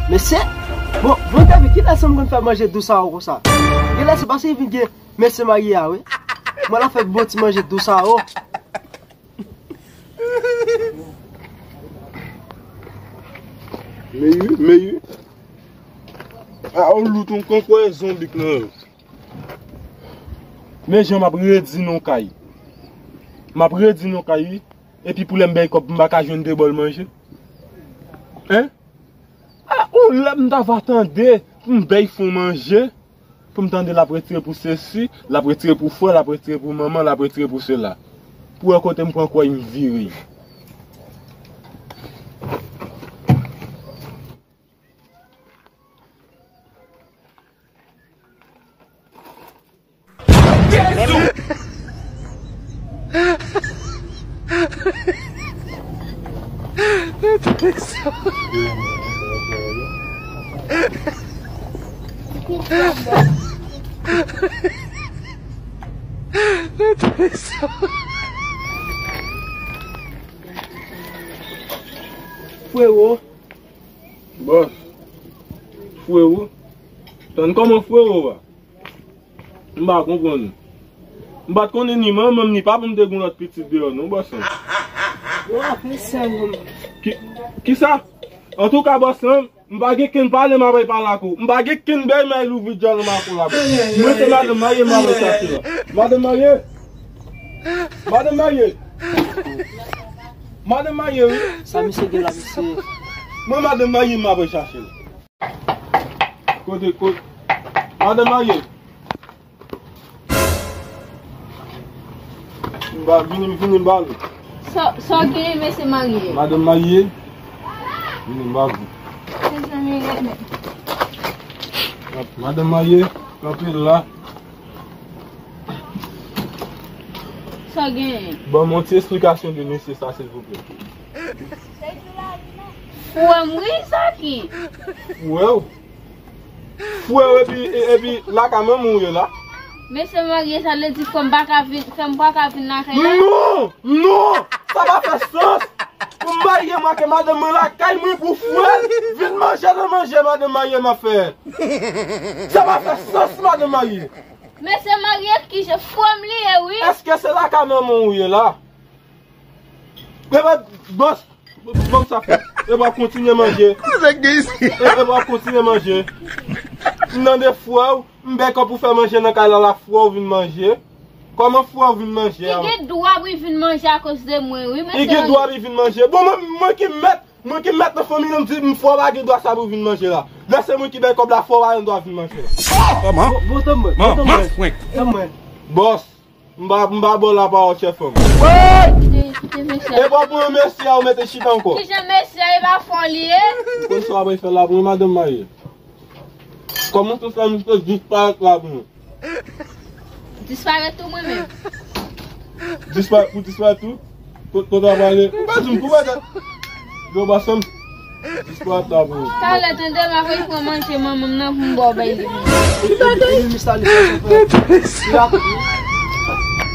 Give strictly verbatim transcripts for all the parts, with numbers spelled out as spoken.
Mesye, bon, bon, David, kilè sa m konn fè manje dous sa yo konsa? Kilè se paske vin gen mesye marye a, wi. Mwen la fè bon ti manje dous sa yo. Meyou, meyou. A, ou lout, ou konn kwè zonbi k nan yo. Men jan m ap redi non kay. M ap redi non kay, wi. Epi pou lè m bay kòb, m pa ka jwenn de bòl manje. Hein? A, ou lè m ta va tande, m bay fon manje. Pou m tande l ap retire pou sesi, l ap retire pou frè, l ap retire pou manman, l ap retire pou sela. Pou wè kote m pran kway m vire. Frewo. Bòs. Frewo. Tann kòman frewo a? M pa konprann. M pa t konnen ni manman m, ni papa m te gen yon lòt pitit deyò, non, bòs lan. Yo, mesye, non. Ki, kisa? Antouka, bòs lan, m pa gen kenn pale, m ap pale ak ou. M pa gen kenn bèy, men louvri djòl m ak ou la, bòs. Mwen se madanm marye, m ap chache la. Madanm marye. Madanm marye. Madanm marye, wi. Sa misye gen la, misye? Mwen madanm marye, m ap chache la. Kote, kote? Madanm marye. M ba, vini, vini, m ba nou. Sa, sa w gen, mesye marye? Madanm marye. Vini, m ba nou. Mezanmi, rete. Madanm marye, kanpe la. Sa w gen? Ban m yon ti esplikasyon de mesye sa, silvouplè. Ou wè m wi, Zaki? Ou wè w? Frè w epi, epi lakay manman w ye la. Mesye marye, sa vle di frè m pa ka vin, frè m pa ka vin lakay la? Non, non, sa pa fè sans. Pou m marye m ak madanm mwen lakay mwen pou frè l vin manje nan manje madanm marye m ap fè. Sa pa fè sans, madanm marye. Mesye marye, ki je frè m li ye, wi. Èske se lakay manman w ye la? Epa, bòs, ban m sa fè. Epa, kontinye manje. Kouzen gen isi. E, epa, kontinye manje. M tande frè w, m bèkò pou fè manje nan kay la, la frè w vin manje. Kòman frè w vin manje a? Li gen dwa pou li vin manje akoz de mwen, wi, mesye. Li gen dwa pou li vin manje. Bon, mwen, mwen ki mèt, mwen ki mèt nan fanmi nan, m di, m frè w pa gen dwa sa pou vin manje la. Lè se mwen ki bay kòb la, frè w pa gen dwa vin manje la. Kòman? Bon, bon, tann mwen, bon, tann mwen. Tann mwen. Bòs. M pa, m pa ba w lapawòl, chèf an. Kite, kite mesye. E pa pou yon mesye a ou mete chita ankò. Kijan mesye a, e pa fò li ye? M konn sa w ap fè la pou mwen, madanm marye. Kòman pou fè misye disparèt la pou mwen? Disparèt tou mwen menm. Disparèt, pou disparèt tou? Kote w ap pale? Ou pa di m pou pètèt. Yo, bòs an. Disparèt la pou ou. Talè tande, m ap pran manje manman m nan pou m ba w bay li.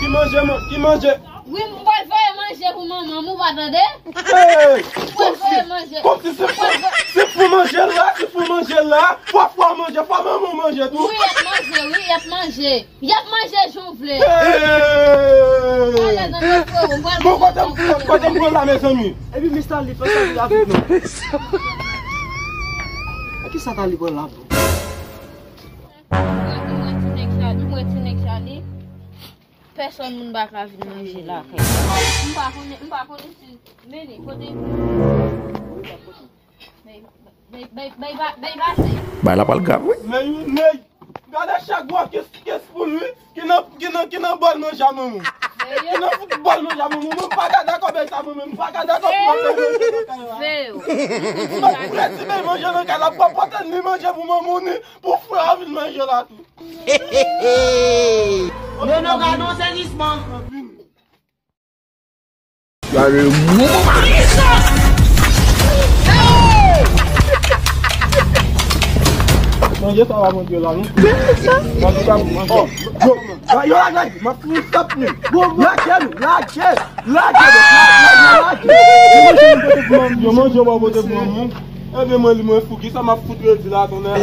Ki manje, man-, ki manje? Wi, m pral voye manje pou manman m, ou pa tande? Hey! M pral voye manje. Kòmsi se pou, se pou manje la, se pou manje la. Fò, fò manje, fò manman w manje tou. Wi, y ap manje, wi, y ap manje. Y ap manje jan w vle. Hey! Alèz antre, frero, m pral manje jan w vle. Bon, kote m, kote m pran la, mezanmi? Epi Miss Tali, fè sa pou rapid non. Kisa Tali pran la pou? Mwen, mwen ti nèg Tali, mwen ti nèg Tali. Pèsòn moun pa ka vin manje lakay. M pa konnen, m pa konnen si, men li, kote. Bay, bay, bay, bay, bay pase. Bay la pral grav, wi. Men yon nèg, gade chak bwa kes, kes poul, wi, ki nan, ki nan, ki nan bòl manje a manman. Ki nan fout bòl manje a manman. Mwen pa ka dakò bay sa, mwen menm, m pa ka dakò pou mwen fè manje nan kay la. Mwen prè di bay manje nan kay la, pa pote ni manje pou manman, ni pou frè a vin manje la tou. Nono ka non sezisman. Gade gwo mari sa! Manje sa va manje la, non? Manje sa? Manje sa, manje. Oh, yo. Yo, lage, lage, m ap fout yon sap nou. Lage nou, lage, lage, lage, lage. Yo manje, yo manje, yo pa pote pou manmi. Ebyen, mwen, li, mwen fou, kisa m ap fout redi la, tonnè?